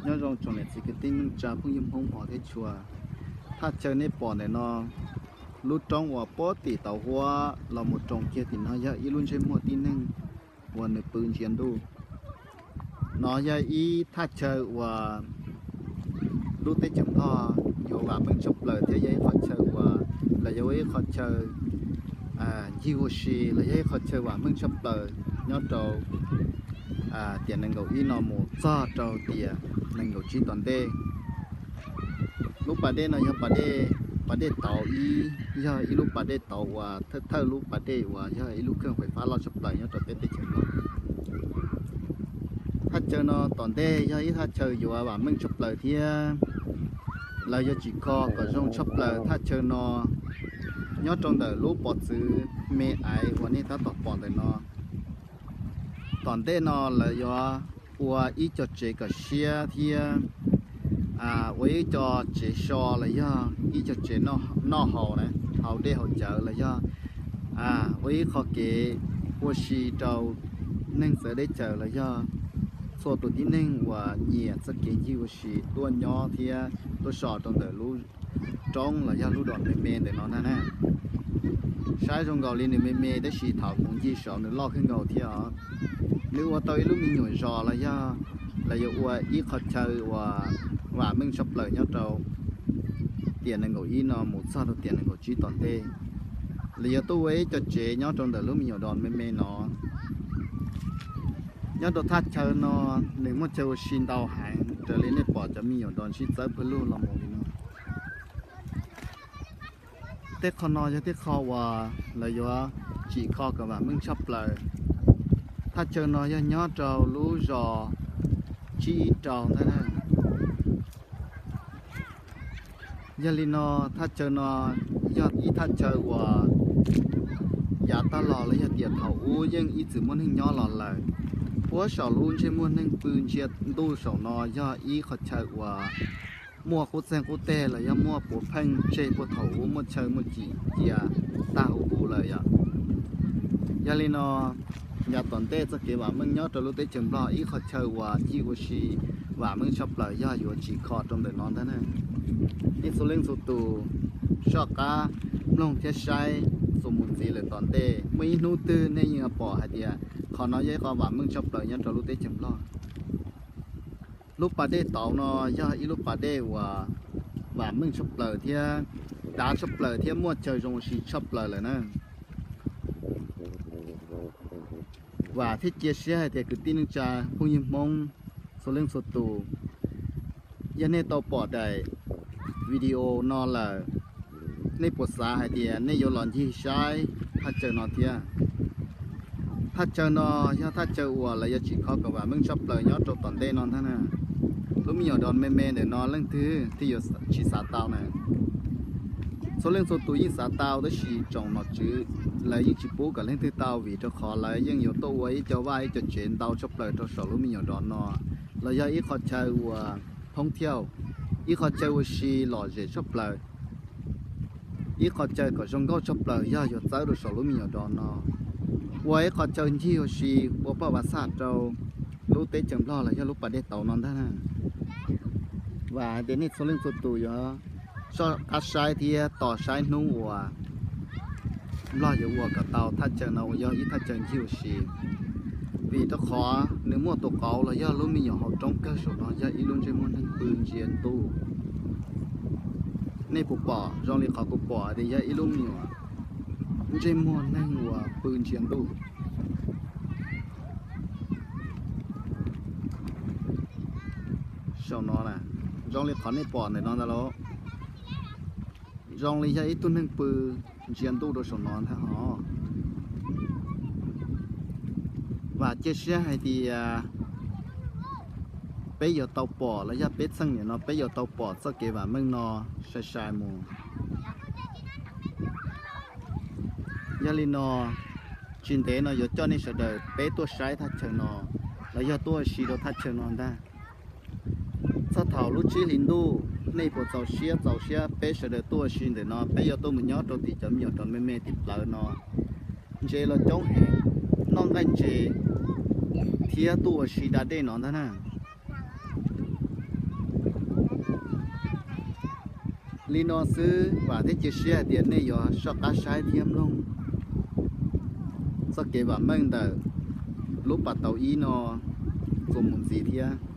Nyob zoo tsoom niam txiv kwv tij neej tsa phooj ywg Hmoob hmov thiab tshua. Thaj chaw nej pom ntawm no, lub roob uas puag tim tauv huab los mus roos kiag tim no yog ib lub ntsej muag tib neeg uas nws pw ntsia ntuj. No yog ib thaj chaw uas lub teb chaws Nplog yuav vam meej tshaj plaws thiab yog ib qhov chaw uas los yog ib qhov chaw ncig ua si los yog ib qhov chaw vam meej tshaj plaws nyob rau tiam nees nkaum ib no mus txog rau tiam nees nkaum tsib tom ntej. Lub pas dej no yog pas dej, pas dej tauv ib, yog ib lub pas dej tauv uas thawj thawj lub pas dej uas yog ib lub kheej fais fab loj tshaj plaws nyob rau peb teb chaws Nplog. Thaj chaw no tom ntej yog ib thaj chaw yuav vam meej tshaj plaws thiab lawv yuav tsim kho kom zoo tshaj plaws thaj chaw no nyob rau ntawm lub pov txwv me aiv uas nej tab tom pom ntawm no. Tom ntej no lawv yuav ua ib co tsev kom siab thiab ua ib co tsev so los yog ib co tsev noj haus na, haus dej haus cawv los yog ua ib qho kev ua si rau neeg txawv deb cawv los yog txhua tus tib neeg uas nyiam txoj kev ncig ua si tuaj nyob thiab tuaj so rau ntawm lub roob los yog lub dos me me ntawm no ntag na. Saib zoo nkaus li nws me me tab sis thaum kuv ncig saud nws loj kawg nkaus thiab os. Nws ua tau ib lub me nyuam zos los yog los yuav ua ib qho chaw uas vam meej tshaj plaws nyob rau tiam nees nkaum ib no mus txog rau tiam nees nkaum tsib tom ntej. Los yuav tuaj ua ib co tsev nyob rau ntawm lub me nyuam dos me me no. Nyob rau thaj chaw no nws muaj chaw ua si ntau heev raws li nej pom cov me nyuam dos ntsib txawb pawg lug los mus li no. Tej qho no yog tej qho uas lawv yuav tsim kho kom vam meej tshaj plaws. Thaj chaw no yog nyob rau lub zos tsib ib rau ntag na. Yog li no, thaj chaw no yog ib thaj chaw uas yav tag los los yog tiam thaum ub yeej ib txwm muaj neeg nyob los lawm. Puag saum lub ntsej muag neeg pw ntsia ntuj saum no yog ib qho chaw uas muaj qub txeeg qub teg los yog muaj puav pheej tseg puag thaum ub muaj chaw muaj cim cia tag huv huv lawm yom. Yog li no, yav tom ntej txoj kev vam meej nyob rau lub teb chaws Nplog ib qho chaw uas ncig ua si vam meej tshaj plaws yog yuav tsim kho rau ntawm no ntag na. Nej txhua leej txhua tus soj qab mloog thiab saib txuas mus ntxiv lawm tom ntej, muaj ib hnub twg nej yeej yuav pom hais tias qhov no yog ib qho vam meej tshaj plaws nyob rau lub teb chaws Nplog. Lub pas dej tauv no yog ib lub pas dej uas vam meej tshaj plaws thiab dav tshaj plaws thiab muaj chaw zoo ua si tshaj plaws lawm na. Vam thiab cia siab hais tias kwv tij neej tsa phooj ywg Hmoob txhua leej txhua tus, yog nej tau pom daim video no lawm, nej puas xav hais tias nej yuav los ncig saib thaj chaw no thiab? Thaj chaw no yog thaj chaw uas lawv yuav tsim kho kom vam meej tshaj plaws nyob rau tom ntej no ntag na. Lub me nyuam dos me me ntawm no leej twg thiaj yuav tsis xav tau na? Txhua leej txhua tus yeej xav tau tab sis tsoom nom tswv lawv yeej tsis pub kom leej twg tau vim rau qhov lawv yeej yuav tuaj ua ib co vaj ib co tsev ntau tshaj plaws rau saum lub me nyuam dos no, los yog ib qho chaw uas thoob thiauj, ib qho chaw ua si lom zem tshaj plaws, ib qho chaw kom zoo nkauj tshaj plaws yog yuav txawb rau saum lub me nyuam dos no, ua ib qho chaw ncig ua si ua paj vav xaj rau lub teb chaws Nplog los yog lub pas dej tauv no ntag na. Vam hais tias nej txhua leej txhua tus yuav soj qab saib thiab tos saib hnub uas Nplog yuav ua kom tau thaj chaw no uas yog ib thaj chaw ncig ua si, vim rau qhov nws muaj tus qauv los yog lub me nyuam hauv roob kawg saum no yog ib lub ntsej muag neeg pw ntsia ntuj. Nej puas pom zoo li qhov kuv pom tias yog ib lub me nyuam ntsej muag neeg uas pw ntsia ntuj? Saum no na, zoo li qhov nej pom ntawm no ntag lauj. Zoo li yog ib tug neeg pw ntsia ntuj rau saum no ntag hos. Vam cia siab hais tias peb yuav tau pom los yog peb txheej niam no peb yuav tau pom txoj kev vam meej no sai sai mus. Yog li no, tsis ntev no yuav coj nej sawv daws peb tuaj saib thaj chaw no, los yog tuaj ua si rau thaj chaw no ntag. Txog thaum lub tsib hlis ntuj, nej puas txaus siab txaus siab peb sawv daws tuaj ua si ntawm no, peb yuav tuaj mus nyob rau tim cov me nyuam rau me me tim plawv no, ntses los coob heev, noj nqaij ntses thiab tuaj ua si da dej no ntag na. Li no xwb, vam thiab cia siab hais tias nej yuav soj qab saib thiab mloog txoj kev vam meej ntawm lub pas tau ib no txuas mus ntxiv thiab.